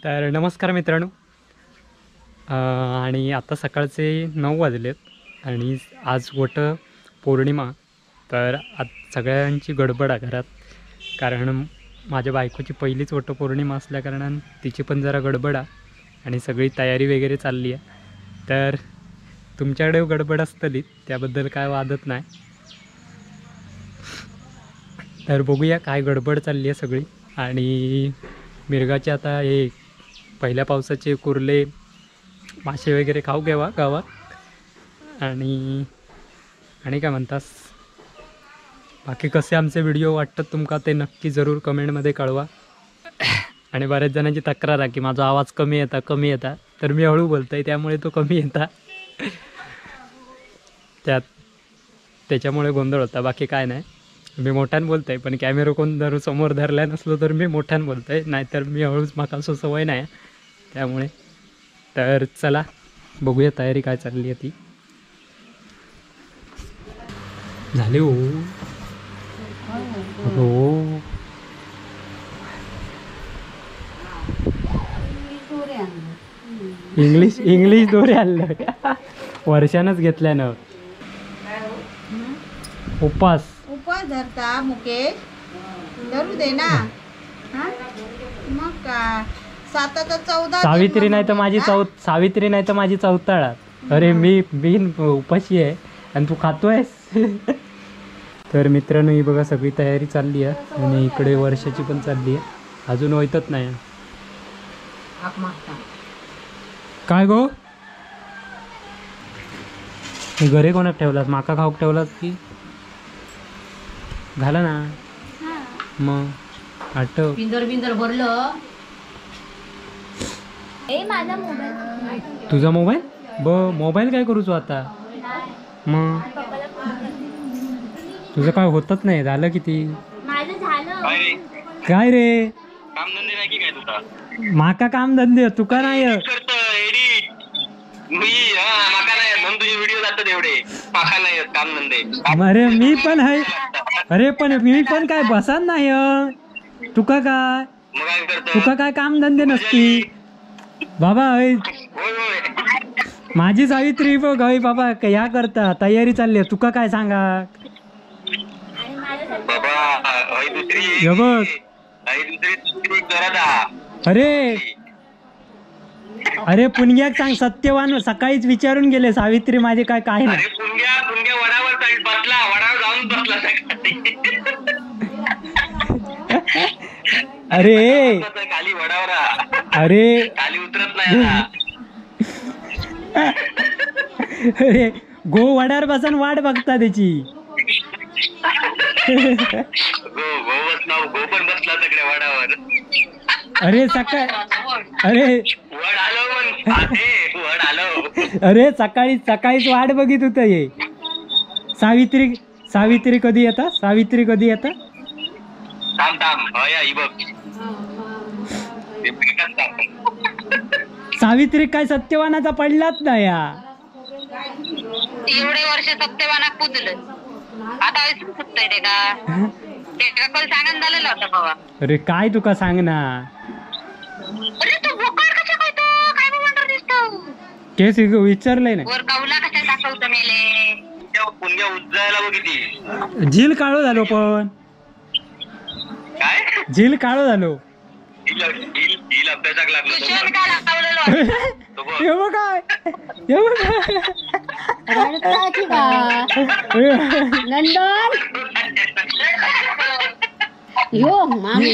तर नमस्कार मित्रांनो, आणि आता सकाळचे 9 वाजलेत आणि आज वट पौर्णिमा. तर आज सगळ्यांची गडबड आहे घरात, कारण माझ्या बायकोची पहिलीच वटपौर्णिमा असल्याकारणानं तिची पण जरा गडबड आहे आणि सगळी तयारी वगैरे चालली आहे. तर तुमच्याकडे गडबड असतली त्याबद्दल काय वादत नाही. तर बघूया काय गडबड चालली आहे सगळी. आणि मिरगाचे आता हे पहिल्या पावसाचे कुर्ले मासे वगैरे खाऊ घ्यावा गावात. आणि आणि काय म्हणतास बाकी, कसे आमचे व्हिडिओ वाटतात तुमका ते नक्की जरूर कमेंटमध्ये कळवा. आणि बऱ्याच जणांची तक्रार आहे की माझा आवाज कमी येता कमी येता, तर मी हळू बोलतोय त्यामुळे तो कमी येता, त्यात त्याच्यामुळे गोंधळ होता, बाकी काय नाही. मी मोठ्यानं बोलतोय पण कॅमेरा कोण धरू समोर धरला नसलो तर मी मोठ्यानं बोलतोय, नाहीतर मी हळूच, माका असं सवय नाही त्यामुळे. तर चला बघूया तयारी काय चालली आहे ती. झाले हो हो इंग्लिश इंग्लिश दोरे आणलं वर्षानच घेतल्यानं. उपास उपास धरता मुकेश, धरू दे ना. मग काय 7 ते 14 सावित्री नाही तर माझी सावित्री नाही तर माझी चौताळा. अरे मी बिन उपाशी आहे आणि तू खातोयस. तर मित्रांनो ही बघा सगळी तयारी चालली आहे आणि इकडे वर्षाची पण चालली आहे, अजून होतच नाही. काय गो हे घरी कोणाक ठेवलास? माका खाऊक ठेवलास की झालं ना मग आठव. पिंजर बिंजर भरलं. माझा मोबाईल, तुझा मोबाईल? ब मोबाईल काय करूचो आता? मग तुझं काय होतच नाही. झालं किती? माझं झालं. काय रे कामधंदे नाही की काय तुझा? माका कामधंदे तुका नाही. मी माका नाही म्हणून तुझे व्हिडिओ जातात एवढे. माका नाही कामधंदे. अरे मी पण आहे. अरे पण मी पण काय बसान नाही. तुका काय, तुका काय कामधंदे नसती बाबा. माझी सावित्री बघ हय बाबा ह्या करता तयारी चालली, तुका काय सांगा बघ. अरे अरे पुणग्याक सांग सत्यवान सकाळीच विचारून गेले सावित्री माझे काय काय नाही. अरे अरे अरे गो वडार बसन वाट बघता त्याची. अरे सकाळ अरे अरे सकाळी सकाळीच वाट बघित होत हे. सावित्री सावित्री कधी येता? सावित्री कधी येता? सावित्री काय सत्यवानाचा पडलाच ना या. एवढे वर्ष सत्यवानाक पुजलं, आता ते का ते सांगून झालेलं होतं बाबा. अरे काय तुका सांग ना. अरे तू बोकाड कशा काय तो काय म्हणतो दिसतो केस विचारलंय ना. वर कावला कशा दाखवतो मेले पुणग्या उज्जायला बघितली. झील काळो झालो पण काय झील काळो झालो. झील अभ्यासाक लागलो. काय नंदन यो मामी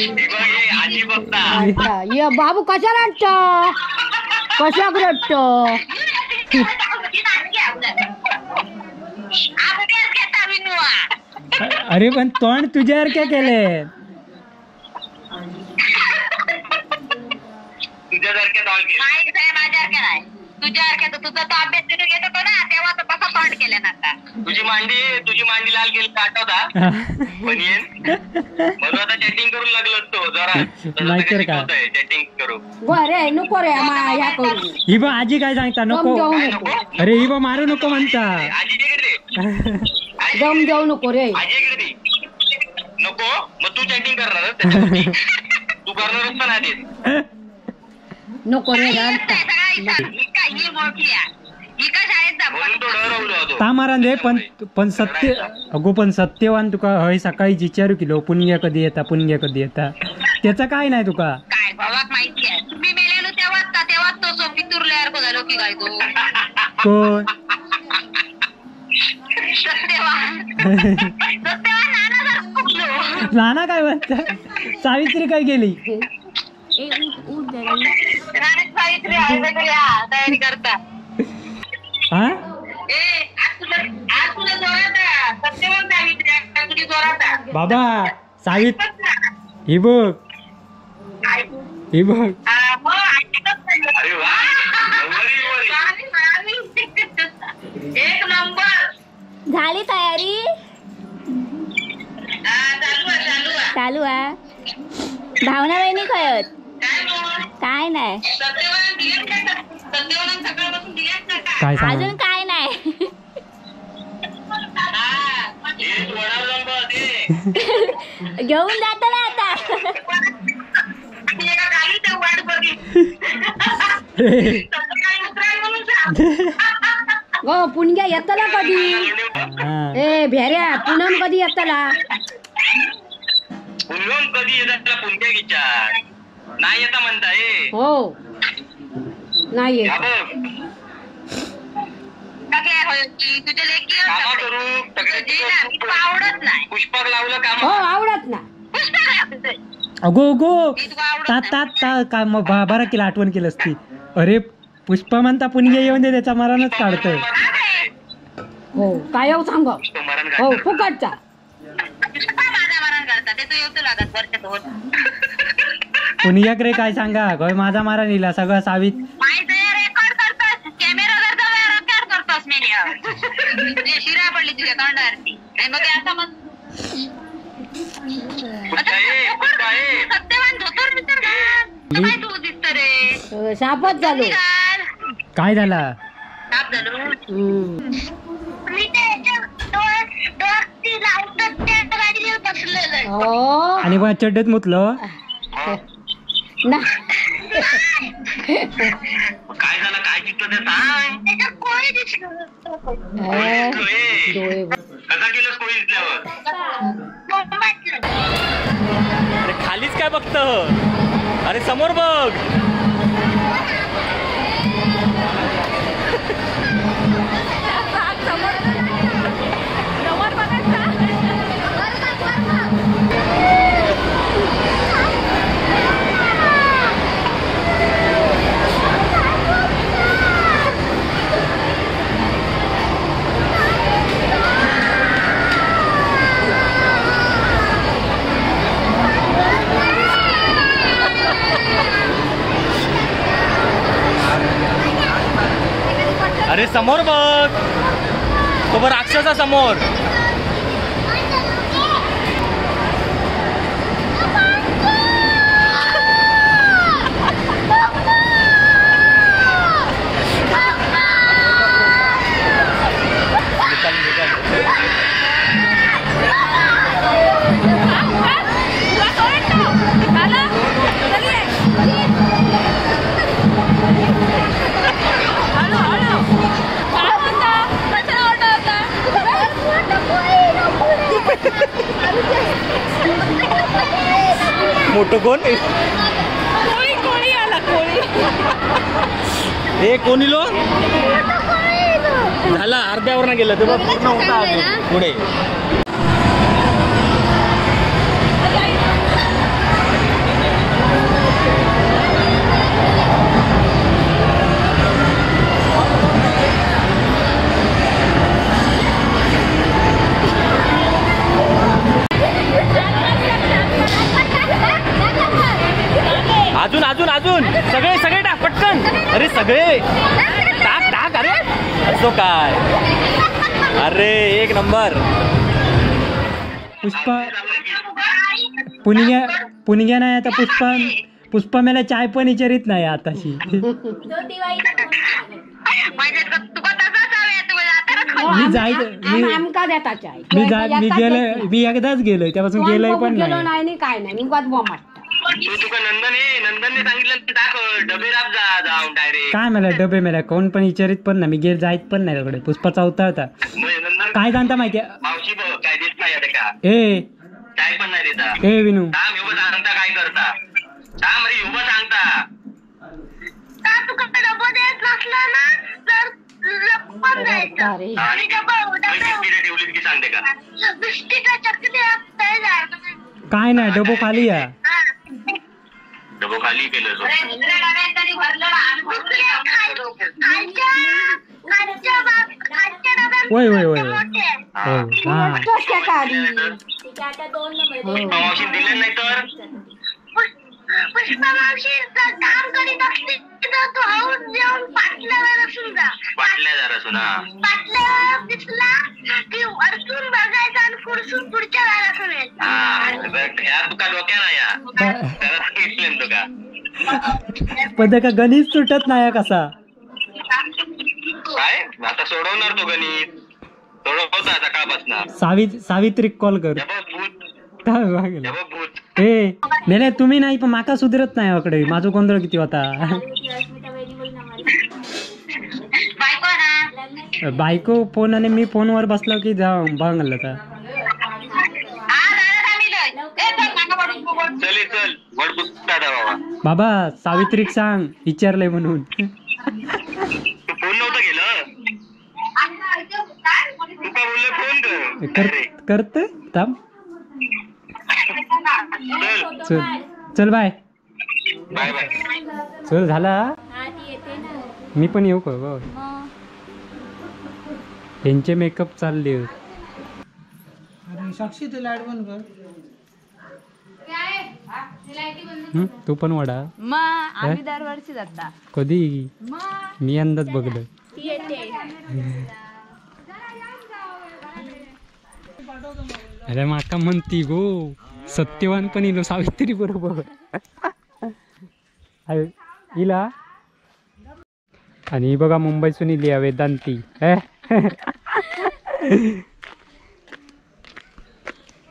ये बाबू कशा रडतो? कशाक रडतो? अरे पण तोंड तुझ्यासारख्या केले. तुझ्या तुझा तो अभ्यास घेत होतो ना तेव्हा तो कसा तोंड केला ना. आता तुझी मांडी लाल केली आठवता पण येन म्हणून आता चॅटिंग करू लागलो तो जरा नाहीतर काय चॅटिंग करू. अरे नको रे ह्या करू. ही बा आजी काय सांगता नको. अरे ही बा मारू नको म्हणता. आजी इकडे दम जाऊ नको रे. आजी इकडे नको. मग तू चॅटिंग करणार, तू करणारच पण आधीच नको रे. तामारान रे. पण पण सत्य अगो पण सत्यवान तुका हय सकाळी विचारू किलो पुण्य कधी येता पुण्य कधी येता त्याचा काय नाही तुका काय भावाक माहिती आहे. तुम्ही मेलेलो तेव्हाच तेव्हाच तो सोफी तुरल्यासारखं झालो की काय तो कोण सत्यवान. सत्यवान नाना नाना काय म्हणता. सावित्री काय गेली सावित्री तयारी करता. बाबा सावित ही बघ ही बघ. एक नंबर झाली तयारी चालू आहे. भावना बहिणी खयत काय नाही काय अजून काय नाही. घेऊन जात ना आता. गो पुणग्या येतला कधी ए भेऱ्या पूनम कधी येतला. पूनम कधी येतात पुणग्या विचार नाही येता म्हणता ए. हो नाही येत. आवडत नाही पुष्पक लावलं काम. हो आवडत ना. अगो अगो ता ता ता काय मग बरं केलं आठवण केलं असती. अरे पुष्पा म्हणता पुणग्या येऊन दे त्याचा मरणच काढतोय. हो काय सांग हो फुकटचा पुणग्याकडे काय सांगा गोय माझा मारा नेला सगळं सावित. शिरा पडली तुझ्या तोंडावरती. मग असं मग सत्यवान धोतर बितर काय तू दिसत रे. सापच झालो. काय झाला साप झालो. आणि बा चड्डत मुतलं ना. काय झालं काय दिसलं ते सांग. कोळी दिसलं. कसा केलंस कोळी दिसल्यावर? अरे खालीच काय बघत, अरे समोर बघ. अरे समोर बघ, तो बघ राक्षसा समोर. मोठं कोण कोळी कोळी आला कोळी. हे कोणी लो झाला अर्ध्यावर ना गेलं तेव्हा पूर्ण होता पुढे. अजून अजून अजून सगळे सगळे टाक पटकन. अरे सगळे. दिसतो काय. अरे एक नंबर. पुष्पा पुणग्या पुणग्या नाही आता. पुष्पा पुष्पा मला चाय पण विचारित नाही आताशी. मी जाय मी गेलोय, मी एकदाच गेलोय, त्यापासून गेलोय पण नाही काय नाही. मी काय मला डबे मला कोण पण विचारित पण नाही. मी गेल जायत पण नाही त्याकडे. पुष्पा चौथा काय जाणता माहिती. ए ए विनू काय नाही डबो खाली या. डबो खाली केलं. वय वय वय दिले नाही तर पुष्पा मावशी काम करीत असली तर तू हळूच जाऊन पाटल्यावर असून जा. पाटल्या असून पाटल्यावर दिसला की वरतून बघायचं आणि पुढसून पुढच्या दारातून यायचं. तुका डोक्या नाही तुका पण का गणित सुटत नाही कसा काय आता सोडवणार तो गणित सोडवता सकाळपासून. सावित्री कॉल कर. ए नाही तुम्ही नाही पण माका सुधरत नाही आकडे. माझो गोंधळ किती होता. बायको फोन आणि मी फोनवर बसलो की जा बांगल आता. बाबा सावित्रीक सांग विचारलंय म्हणून. करते थांब. चल चल बाय बाय बाय. चल झाला. मी पण येऊ का? यांचे मेकअप चालले. साक्षी तू लाईट बंद कर. तू पण वडा. आम्ही दरवर्षी जाता. कधी? मी अंदाज बघलं. अरे माका म्हणती गो सत्यवान पण इलो सावित्री बरोबर इला. आणि बघा मुंबईतून इली वेदांती.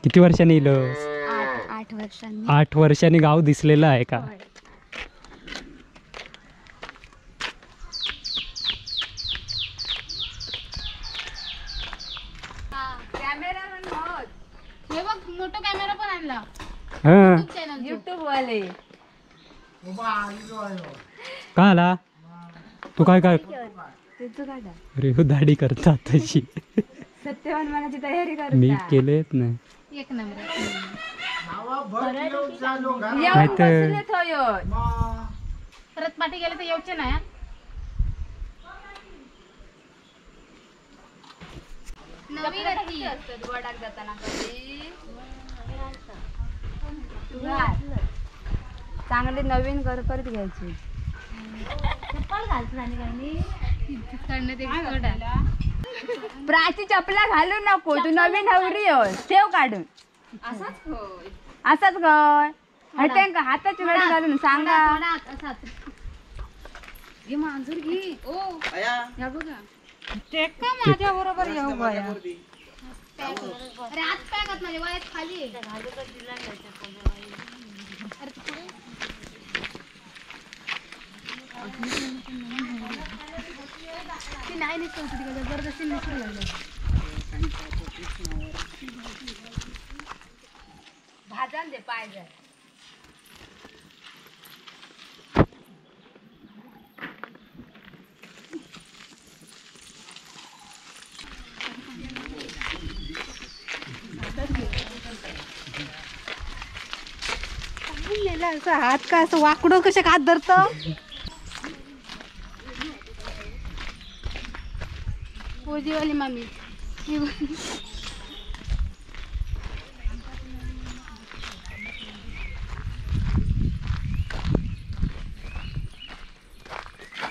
किती वर्षांनी इलो? 8 वर्षांनी. 8 वर्षांनी गाव दिसलेलं आहे का? मोठा कॅमेरा पण आणला. युट्यूब वाले का आला तू? काय काय अरे हो दाढी करता तशी. सत्यवान मनाची तयारी करता. मी केलेच नाही. एक नंबर. परत पाठी गेले तर येऊचे नाही. नवीन वडाक जाताना कधी चांगली नवीन करत घ्यायची. चप्पल घालतो आणि प्राची चपला घालू नको. तू नवीन हवरी हो ठेव काढून. असाच गय हटेन हाताची वेळ घालून सांगा. मांजूर घे. ओ बघा माझ्या बरोबर येऊ बाया. अरे आज पॅक माझ्या वयात खाली आहे. ती नाही निघत जबरदस्ती निघून लागली. भाजन दे पाहिजे. असं हात का असं वाकडं कशा हात धरतो. ओजीवाली मामी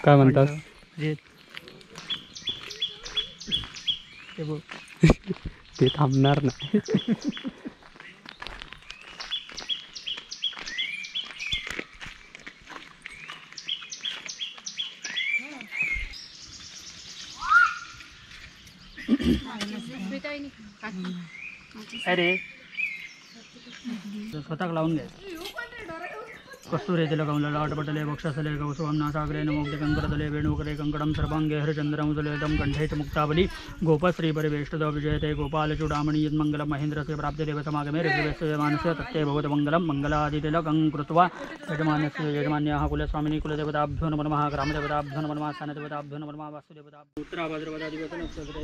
काय म्हणतास? ते बघ ते थांबणार नाही. अरे स्वतःक लावून घ्यायचं. कस्तुरे तिलकं ललाटपटले वक्षस्थले कौसुभं नासाग्रे नमोक्तिकं करतले वेणुकरे कंकणं सर्वांगे हरिचंद्रमुदले तं कंठे च मुक्तावली गोपश्री परिवेष्टितो विजयते गोपालचूडामणि यन्मङ्गलं महेन्द्रस्य प्राप्ते देवसमागमे ऋषिवेस्य मानस्य तत्ते भवतु मङ्गलं. मङ्गलादितिलकं कृत्वा यजमानस्य यजमान्याः कुलस्वामिनी कुलदेवताभ्यो नमो नमः, ग्रामदेवताभ्यो नमो नमः, स्थानदेवताभ्यो नमो नमः, वास्तुदेवताभ्यो उत्तराभाद्रपदादिवसनक्षत्रे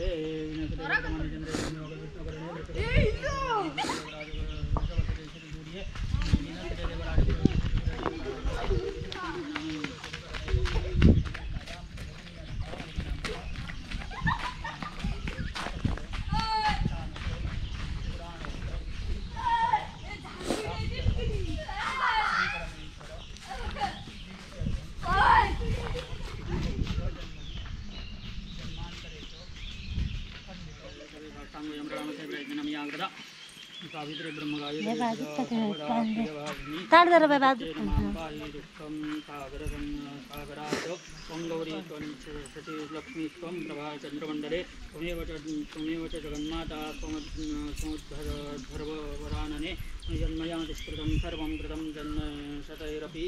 काढ जरा बाई बाजू. लक्ष्मी प्रभा चंद्रमंडले त्वमेव च जगन्माता त्वमुद्धर्वरानने जन्मया दुष्कृतं सर्वं कृतं जन्म शतैरपि.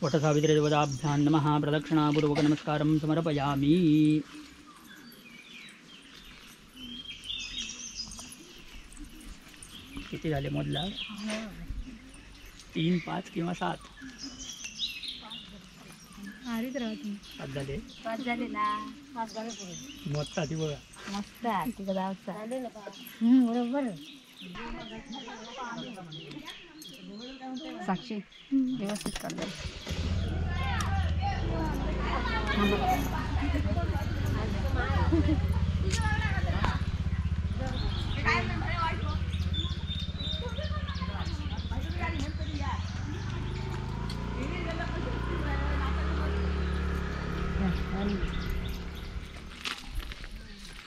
वटसावित्री देवताभ्यां नमः. प्रदक्षिणापूर्वक नमस्कारं समर्पयामि. किती झाले मोजला? 3, 5 किंवा 7. 7 झाले. 5 झाले ना. 5 झाले पुढे मोजता ती बघा. मस्त तिथं गावचा बरोबर. साक्षी व्यवस्थित कर.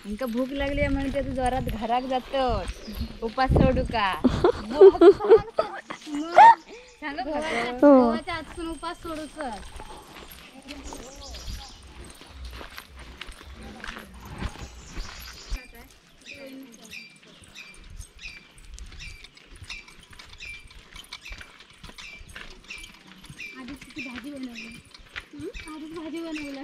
इनका भूक लागली म्हणून ते जोरात घराक जातो उपास सोडू का? आजून उपास सोडूच. आधीच किती भाजी बनवली, आधीच भाजी बनवलं.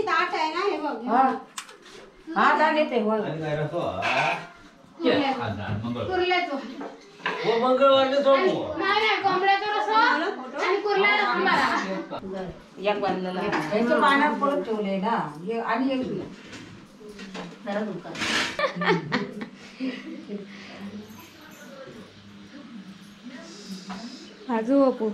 ताट आहे ना हे बघ. पाण्यात परत ठेवले ना आणि एक बाजू अपू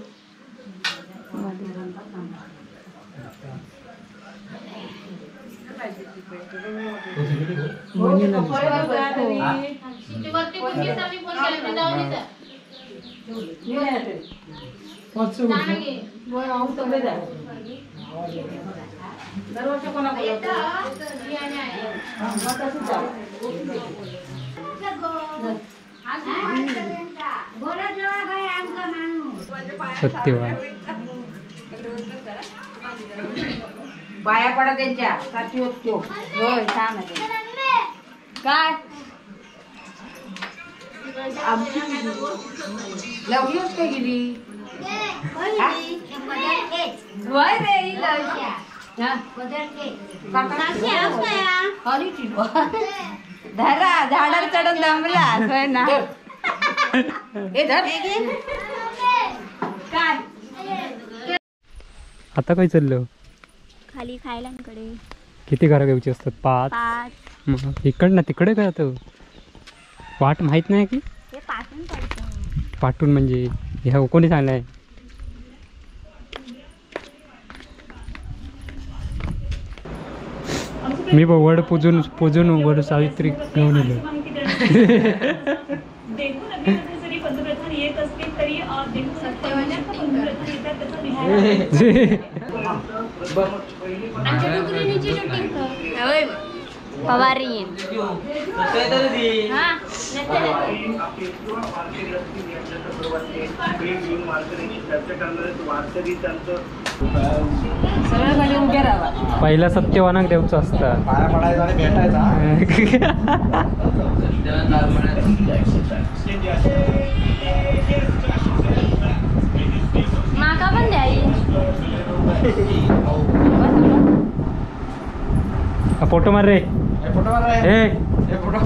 सत्यवान पाया पडा त्यांच्या साथी होतो. होय छान आहे. काय लवलीच काय गेली होय रे ही लवश्या. धरा झाडावर चढून दमला होय ना. हे धर काय आता काय चाललं? खाली खायला कडे. किती घरं घ्यायची असतात? 5. मग इकडनं तिकडे काय आता वाट माहित नाही की हे पाटून पडतं. पाटून म्हणजे ह्या कोणी सांगलाय? मी वड पूजून पूजून वड सावित्री घेऊन आलो. पहिला सत्यवानाक देवचा असता पाया पडायचा आणि भेटायचा. माका पण द्या. फोटो मार रे, फोटो मार रे, फोटो.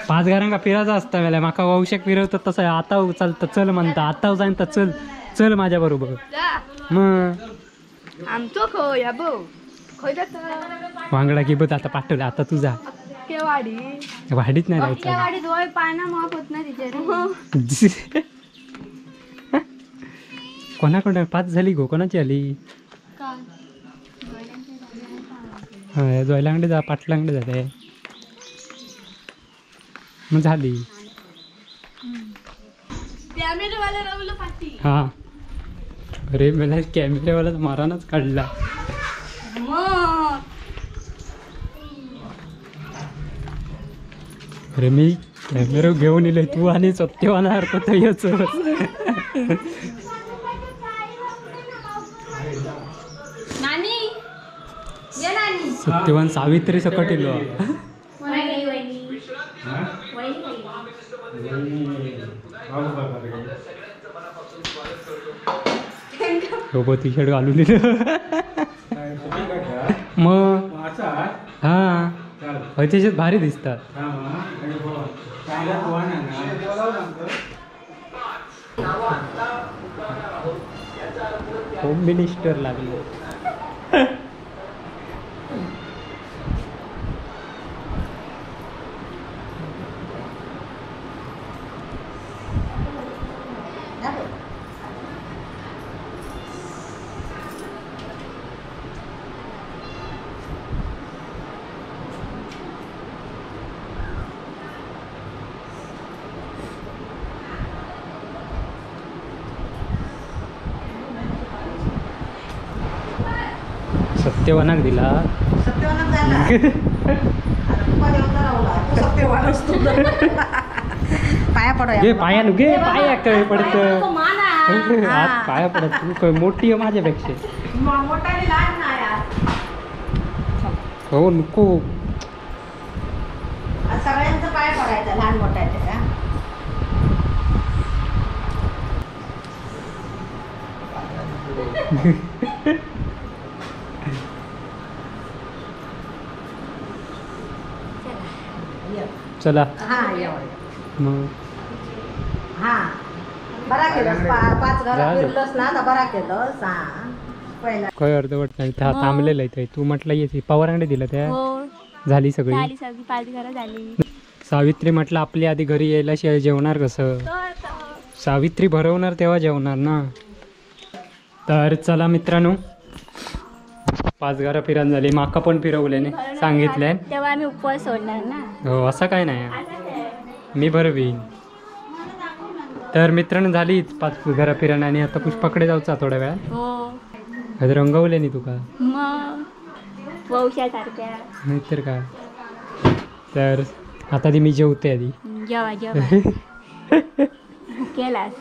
पाच घरांका फिरायचा असता वेळा माका वंशक फिरवतात तसं आता चालतं चल म्हणता, आता जाईन तर चल चल माझ्या बरोबर. मग आमचो खय खय जाता वांगडा की बघ आता पाठवलं आता तुझा वाडी वाडीत नाही जायचं. वाडीत होय पाना माफ होत नाही तिच्या. कोणाकडे पाच झाली गो? कोणाची आली? हा जोयलांकडे जा, पाटलांकडे जाते मग झाली. हा अरे मला कॅमेरेवाला मारानाच काढला. अरे मी कॅमेरा घेऊन येलो तू आणि सत्यवाना हरकत. सत्यवान सावित्री सकट इलो. टी शर्ट घालून दिलं मग. हा त्याच्यात भारी दिसतात. होम मिनिस्टर लागले. सत्यवानाक दिला. सत्यवानाक झाला. पाया पडो गे पाया गे पाया काय पडत हात पाया पडत. तू काय मोठी आहे माझ्यापेक्षा. मोठा आणि लहान नाही. हो नको सगळ्यांचं पाया पडायचं लहान मोठ्याचे. चला हा हा बरा केलंस पाच घरा फिरलंस ना तर बरा केलंस. हा पहिला काय अर्धवट नाही थांबलेलं आहे. तू म्हटलं येते पवारांकडे दिलं त्या झाली सगळी सगळी पाच घरं झाली. सावित्री म्हटलं आपली आधी घरी यायला शिवाय जेवणार कसं? सावित्री भरवणार तेव्हा जेवणार ना. तर चला मित्रांनो पाच घरं फिरण झाली. माका पण फिरवल्याने सांगितलंय तेव्हा आम्ही उपवास सोडणार ना. हो असं काय नाही मी भरवीन. तर मित्रांनो झाली पाच घरं फिरण आणि आता पुष्पाकडे जाऊचा थोड्या वेळात. हो रंगवले नाही तुका मग वंशासारख्या नाहीतर काय. तर आता ती मी जेवते आधी. जेवा जेवा केलास.